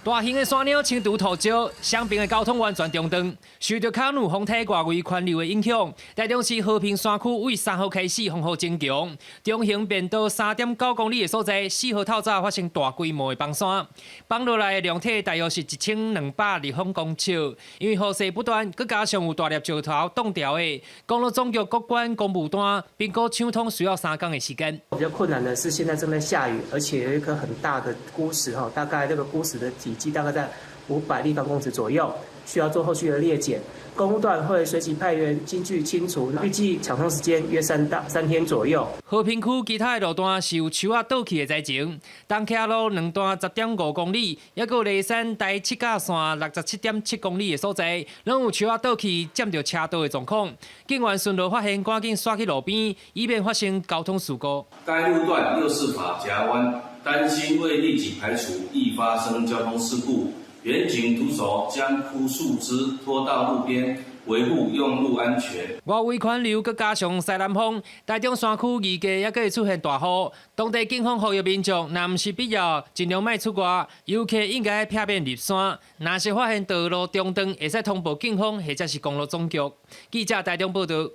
大型的山嶺清除土石，雙爿的交通完全中斷。受著卡努風颱外圍環流的影響，台中市和平山區為3號開始風雨增強，中橫便道3.9公里的所在，4號透早發生大規模的崩山，崩落來的量體大約是1200立方公尺。因為雨勢不斷，閣加上有大粒石頭擋掉的，公路總局國關公務單評估搶通需要3工的時間。比較困難的是，現在正在下雨，而且有一顆很大的孤石哈，大概這個孤石的體積大概在500立方公尺左右，需要做後續的列檢。公務段會隨即派員進去清除，預計搶通時間約3到3天左右。和平區其他的路段是有樹仔倒去的災情，東徛路兩段10.5公里，抑閣有梨山台七甲線67.7公里的所在，攏有樹仔倒去佔著車道的狀況。警員巡邏發現，趕緊煞去路邊，以免發生交通事故。該路段又是髮夾彎，擔心未立即排除，易發生交通事故。員警徒手將枯樹枝拖到路邊，維護用路安全。外圍環流閣加上西南風，台中山區預計猶閣會出現大雨。當地警方呼籲民眾，若毋是必要，盡量莫出外。遊客應該避免入山。若是發現道路中斷，會使通報警方或者是公路總局。記者台中報道。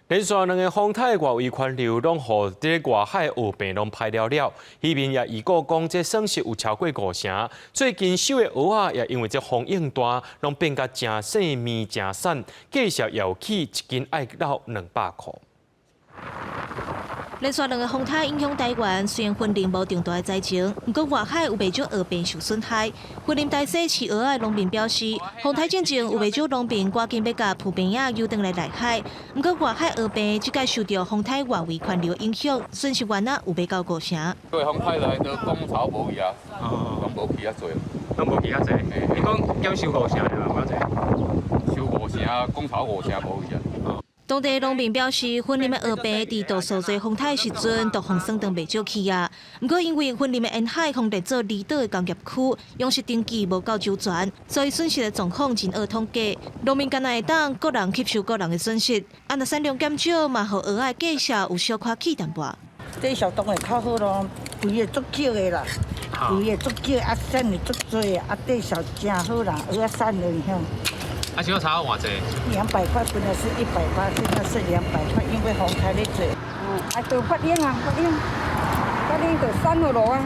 連續兩个風颱外圍環流，攏予佇咧外海蚵棚攏歹了了。漁民也預估講，這損失有超過五成。最近收的蚵仔也因為這風湧大，攏變甲誠細麵誠散，價數也有起一斤愛落200箍。連續兩个風颱影響台灣，雖然雲林無重大的災情，毋過外海有袂少蚵棚受損害。雲林大溪飼蚵仔的農民表示，風颱進前有袂少農民趕緊欲共浮棚仔游轉來內海，毋過外海蚵棚這擺受著風颱外圍環流影響，損失原來有欲到五成。對風颱來都工潮無去啊，攏無去遐濟，攏無去遐濟。你講減收五成對吧？無濟。收五成，工潮五成無去啊。當地農民表示，雲林的蚵棚佇度數濟風颱時陣，都予損斷袂少去啊。毋過因為雲林的沿海風電做離島的工業區，養殖登記無夠周全，所以損失的狀況真惡統計。農民敢若會當各人吸收各人的損失，啊，若產量減少，嘛予蚵仔價數有小可起淡薄。這數當然較好咯，肥的足少的啦，肥的足少，啊，產的足濟，啊，價數誠好啦，蚵仔產的響。啊，現在炒偌濟？ 200塊，本來是180，現在是200塊，因為風颱咧濟。啊，都發冷啊，發冷，發冷就散落落啊。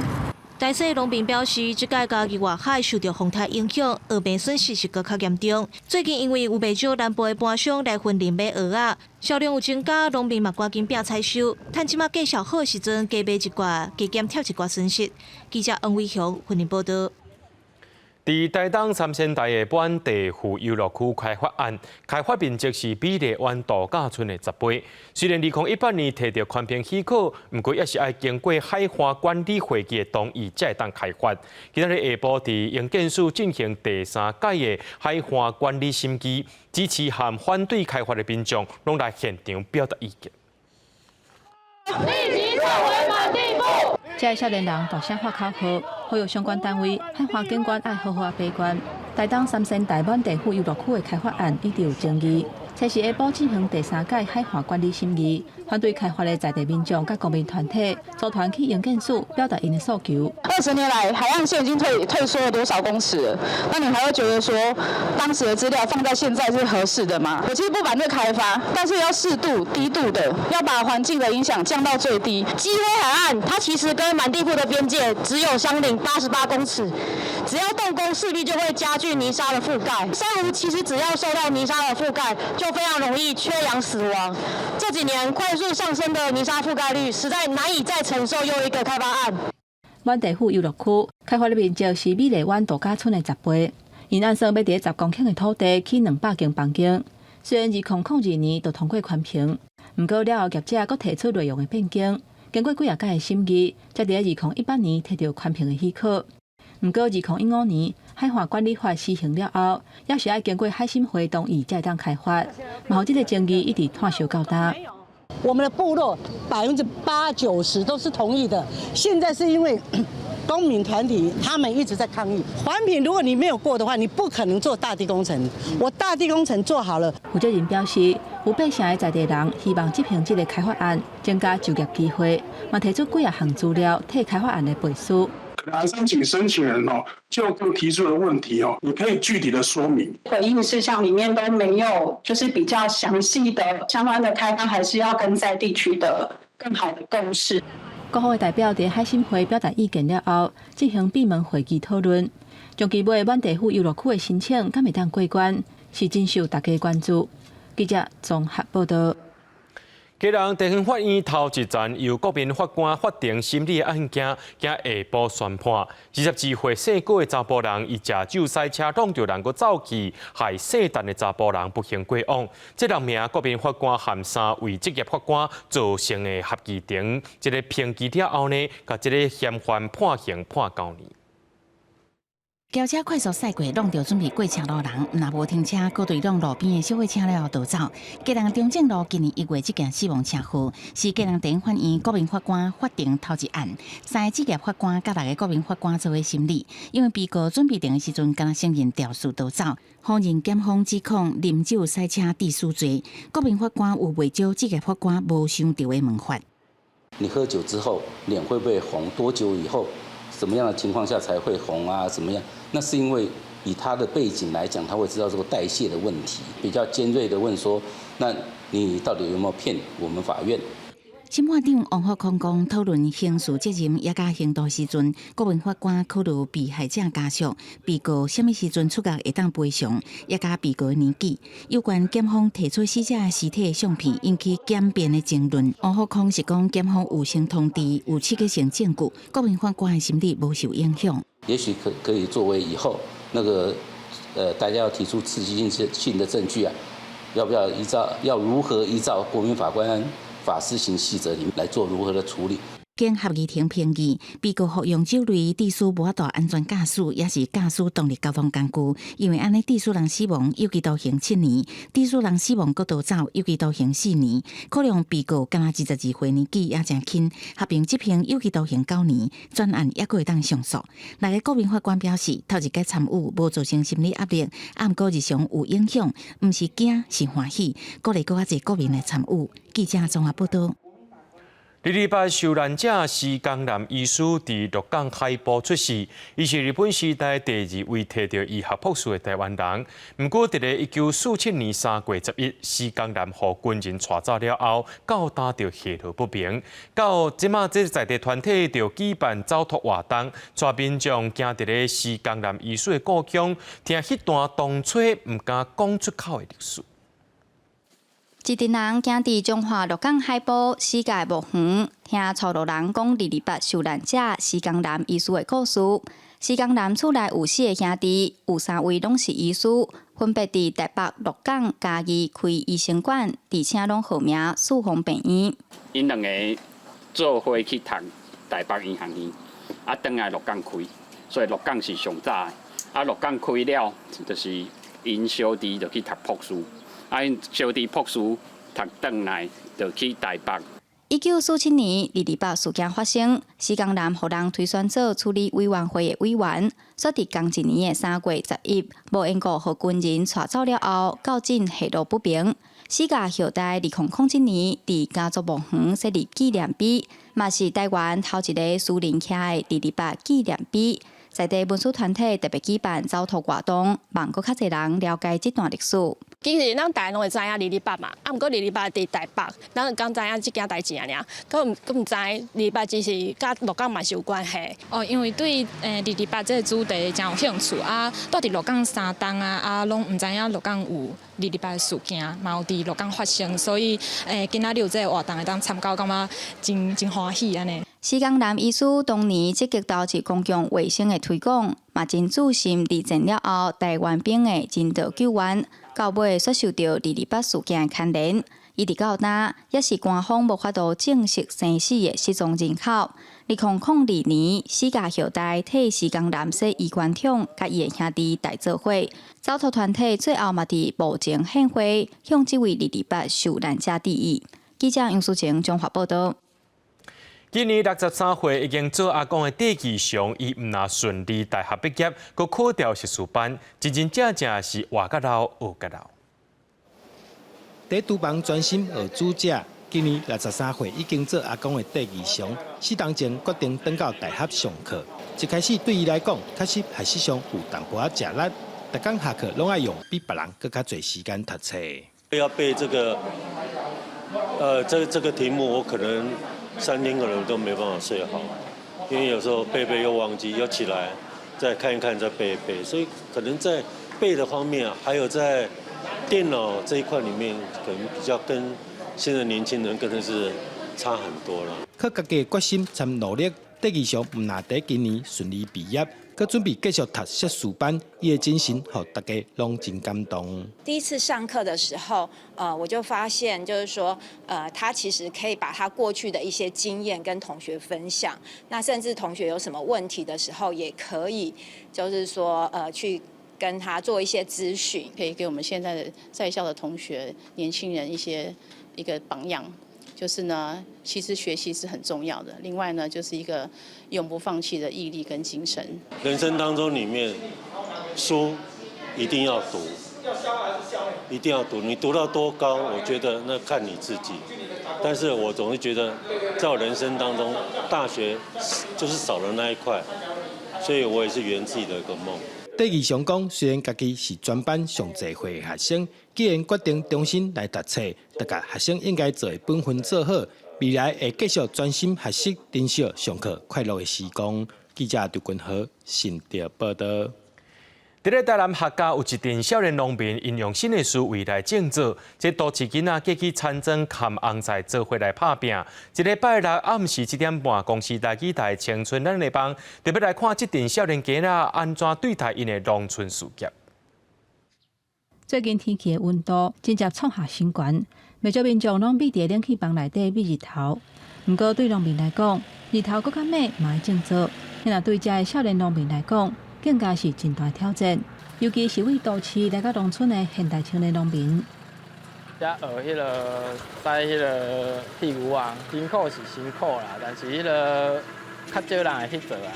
大溪農民表示，這擺嘉義外海受著風颱影響，蚵棚損失是閣較嚴重。最近因為有袂少南部的盤商來雲林買蚵仔，銷量有增加，農民嘛趕緊拼採收，趁這馬價數好的時陣，加賣一寡，加減貼一寡損失。記者王偉雄雲林報道。佇台東三仙台的滿地富遊樂區開發案，開發面積是美麗灣度假村的10倍。雖然2018年提著環評許可，毋過也是愛經過海岸管理會議的同意才會當開發。今仔日下晡佇營建署進行第三屆的海岸管理審議，支持和反對開發的民眾攏來現場表達意見。立即撤回滿地富。這个少年人大聲喊口號，呼籲相關單位海岸警官愛好好把關。台東三仙台滿地富遊樂區的開發案一直有爭議，這是下晡進行第三屆海岸管理審議，反對開發的在地民眾佮公民團體組團去營建署表達𪜶的訴求。 20年來，海岸線已經退縮了多少公尺了？那你還會覺得說當時的資料放在現在是合適的嗎？我其實不反對開發，但是要適度、低度的，要把環境的影響降到最低。基威海岸它其實跟滿地富的邊界只有相鄰88公尺，只要動工，勢必就會加劇泥沙的覆蓋。珊瑚其實只要受到泥沙的覆蓋，就非常容易缺氧死亡。這幾年快速上升的泥沙覆蓋率，實在難以再承受又一個開發案。滿地富遊樂區開發的面積是美麗灣度假村的10倍，𪜶按算欲佇10公頃的土地起200間房間。雖然2002年就通過環評，毋過了後業者閣提出內容的變更，經過幾仔擺的審議，才佇2018年提著環評的許可。毋過，2015年海岸管理法施行了後，猶是愛經過海審會同意才會當開發，嘛予這個爭議一直拖燒到今。我們的部落80%-90%都是同意的，現在是因為公民團體他們一直在抗議。環評如果你沒有過的話，你不可能做大地工程。我大地工程做好了。負責人表示，有八成的在地人希望執行這個開發案，增加就業機會，嘛提出幾仔項資料替開發案來背書。可能申請申請人哦，就提出的問題哦，你可以具體的說明。回應事項裡面都沒有，就是比較詳細的相關的開發，還是要跟在地區的更好的共識。各方的代表佇海審會表達意見了後，進行閉門會議討論。長期尾滿地富遊樂區的申請，敢會當過關，是真受大家關注。記者綜合報道。基隆地方法院頭一層由國民法官法庭審理的案件，今下晡宣判。22歲姓郭的查埔人，伊食酒駛車撞著人，閣走去，害姓陳的查埔人不幸過往。這兩名國民法官含三位職業法官組成的合議庭，這個評議了後呢，共這個嫌犯判刑判9年。轎車快速駛過，挵著準備過車路人，若無停車，閣對挵路邊的小貨車了後逃走。基隆中正路今年1月這件死亡車禍，是基隆地方法院國民法官法庭頭一案，三個職業法官佮六個國民法官做伙審理。因為被告準備庭的時陣，敢若承認肇事逃走，否認檢方指控啉酒駛車致死罪。國民法官有袂少職業法官無想著的問法。你喝酒之後，臉會不會紅？多久以後？什麼樣的情況下才會紅啊？怎麼樣？那是因為以他的背景來講，他會知道這個代謝的問題，比較尖銳的問說：那你到底有沒有騙我們法院？審判長王福康講，討論刑事責任也佮刑度時陣，國民法官考慮被害者家屬、被告啥物時陣出獄會當賠償，也佮被告年紀。有關檢方提出死者屍體相片引起檢辯的爭論，王福康是講檢方有先通知有刺激性證據，國民法官的審理無受影響。也許可以作為以後那個大家要提出刺激性的證據啊，要不要依照要如何依照國民法官法施行細則裡面來做如何的處理？經合議庭評議，被告服用酒類致使無法度安全駕駛，抑是駕駛動力交通工具，因為按呢致使人死亡，有期徒刑7年；致使人死亡閣逃走，有期徒刑4年。考量被告敢若22歲年紀猶誠輕，合併執行有期徒刑9年，全案猶閣會當上訴。六个國民法官表示，頭一擺參與無造成心理壓力，啊，毋過日常有影響，毋是驚，是歡喜，鼓勵閣較濟國民來參與。記者綜合報道。二二八受難者施江南醫師佇鹿港海埔出世，伊是日本時代第二位提著醫學博士的臺灣人。毋過，佇咧1947年3月11，施江南予軍人帶走了後，到今就下落不明。到這馬這在地團體就舉辦走讀活動，帶民眾行佇咧施江南醫師的故鄉，聽彼段當初毋敢講出口的歷史。一陣人行佇彰化鹿港海埔死界墓園，聽初路人講二二八受難者施江南醫師的故事。施江南厝內有四个兄弟，有三位攏是醫師，分別佇台北、鹿港、嘉義開醫生館，而且攏號名四方病院。𪜶兩个做伙去讀台北醫學院，啊，轉來鹿港開，所以鹿港是上早的。啊，鹿港開了，就是𪜶小弟就去讀博士。啊，𪜶小弟博士讀轉來就去台北。1947年二二八事件發生，施江南予人推選做處理委員會的委員，煞佇仝一年的3月11，無緣故予軍人帶走了後，到今下落不明。死甲後代2007年佇家族墓園設立紀念碑，嘛是台灣頭一个私人徛的二二八紀念碑。在地文史團體特別舉辦走讀活動，望閣較濟人了解這段歷史。其實咱大家攏會知影二二八嘛，啊，毋過二二八佇台北，咱敢知影這件代誌爾爾，閣毋知二二八其實佮鹿港嘛是有關係。哦，因為對二二八這個主題誠有興趣啊，蹛佇鹿港三冬啊，啊，攏毋知影鹿港有二二八事件，嘛有佇鹿港發生，所以今仔日有這個活動會當參加，感覺真真歡喜按呢。施江南醫師當年積極投入公共衛生的推廣，嘛真注心二戰了後台灣邊的人道救援，到尾煞受著二二八事件的牽連。一直到今，猶是官方無法度證實生死的失蹤人口。2002年，施家後代替施江南洗衣官桶，佮伊的兄弟代做伙，走脫團體最後嘛佇墓前獻花，向這位二二八受難者致意。記者楊淑晴綜合報道。今年63歲已經做阿公的戴志祥，伊毋但順利大學畢業，閣考著碩士班，真真正正是活甲老，學甲老。佇廚房專心學煮食，今年63歲已經做阿公的戴義祥，4冬前決定轉到大學上課。一開始對伊來講，確實學習上有淡薄仔吃力，逐工下課攏愛用比別人閣較濟時間讀冊。要背這個，這個題目，我可能3天可能都沒辦法睡好，因為有時候背背又忘記，又起來再看一看，再背一背，所以可能在背的方面，還有在電腦這一塊裡面，可能比較跟現在年輕人可能是差很多了。靠家己的決心參努力，戴義祥毋但佇今年順利畢業，閣準備繼續讀碩士班，伊的精神，予大家攏真感動。第一次上課的時候，我就發現，就是說，他其實可以把他過去的一些經驗跟同學分享。那甚至同學有什麼問題的時候，也可以，就是說，去跟他做一些諮詢，可以給我們現在的在校的同學、年輕人一個榜樣。就是呢，其實學習是很重要的。另外呢，就是一個永不放棄的毅力跟精神。人生當中裡面，書一定要讀，一定要讀。你讀到多高，我覺得那看你自己。但是我總是覺得，在我人生當中，大學就是少了那一塊，所以我也是圓自己的一個夢。戴義祥講，雖然家己是全班上濟歲的學生，既然決定重新來讀冊，就共學生應該做的本分做好，未來會繼續專心學習，珍惜上課快樂的時光。記者劉君豪新竹報道。佇咧台南客家有一陣少年農民，𪜶用新的思維來種作，這都市囡仔過去田莊崁紅菜做伙來拍拚。這禮拜六暗時7點半，公視台語台青春咱的幫，特別來看這陣少年囝仔按怎對待𪜶的農村事業。最近天氣的溫度真正創下新高，袂少民眾攏覕佇冷氣房內底覕日頭。毋過對農民來講，日頭閣較猛嘛愛種作。若對遮的少年農民來講，更加是真大挑戰，尤其是對都市來到農村的現代青年農民。遮學彼个栽彼个屁牛仔，辛苦是辛苦啦，但是彼个較少人會去做啊。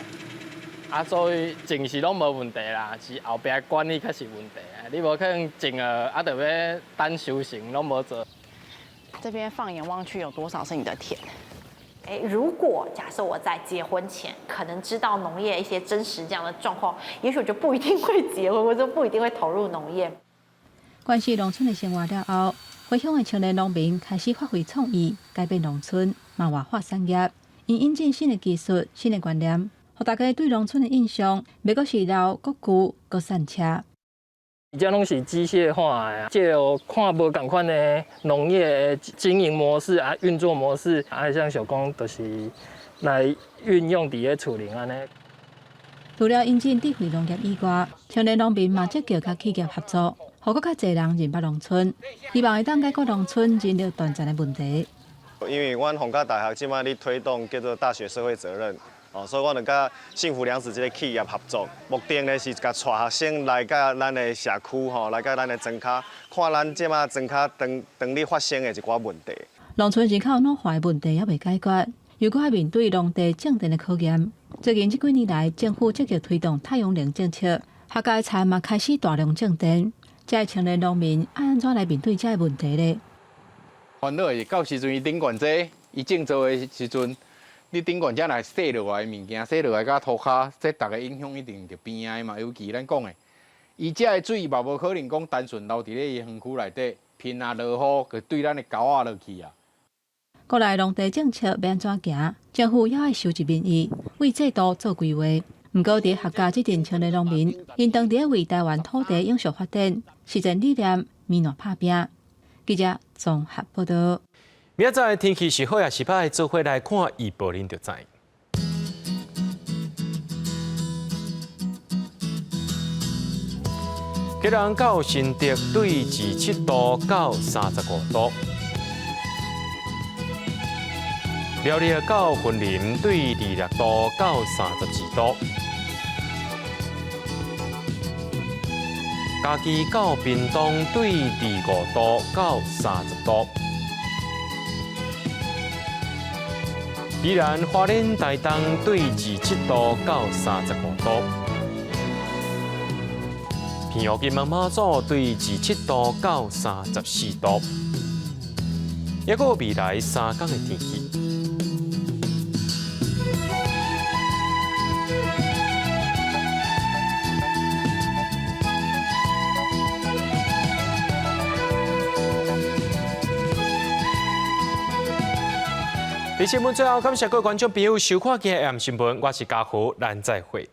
啊，所以種是攏無問題啦，是後壁管理較是問題啊。你無可能種了啊，著欲等收成攏無做。這邊放眼望去，有多少是你的田？哎，如果假設我在結婚前可能知道農業一些真實這樣的狀況，也許我就不一定會結婚，或者不一定會投入農業。關心農村的生活了後，回鄉的青年農民開始發揮創意，改變農村，嘛活化產業。𪜶引進新的技術、新的觀念，予大家對農村的印象，袂閣是老、閣舊、閣散車。這攏是機械化的，藉由看無仝款的農業的經營模式啊、運作模式，啊，像想講，就是來運用佇咧厝裡按呢。除了引進智慧農業以外，青年農民嘛積極佮企業合作，予閣較濟人認捌農村，希望會當解決農村人力斷層的問題。因為阮逢甲大學這擺咧推動叫做大學社會責任。哦，所以阮就佮幸福糧食這个企業合作，目的呢是共帶學生來到咱的社區吼，來到咱的莊跤，看咱這擺莊跤當當咧發生的一寡問題。農村人口老化的問題猶未解決，又閣愛面對農地種電的考驗。最近這幾年來，政府積極推動太陽能政策，客家的田嘛開始大量種電。遮的青年農民按怎來面對這个問題呢？煩惱是到時陣伊頂懸這，伊種作的時陣。你頂懸遮來洗落來的物件，洗落來佮塗跤，這逐个影響一定著邊仔的嘛。尤其咱講的，伊遮的水嘛無可能講單純留佇咧伊園區內底，頻啊落雨，就對咱的溝仔落去啊。國內農地政策欲按怎行？政府猶愛收集民意，為制度做規劃。毋過，佇客家這陣青年農民，𪜶當地為台灣土地永續發展，實踐理念，面爛拍拚。記者綜合報道。明仔載天氣是好抑是䆀，做伙來看預報，恁就知。基隆到新竹對27度到35度。苗栗到雲林對26度到32度。嘉義到屏東對25度到30度。宜蘭花蓮台東對27度到35度。澎湖金門馬祖對27度到34度。抑閣有未來3工的天氣。佇新聞最後，感謝各位觀眾朋友收看今日的新聞，我是嘉豪，咱再會。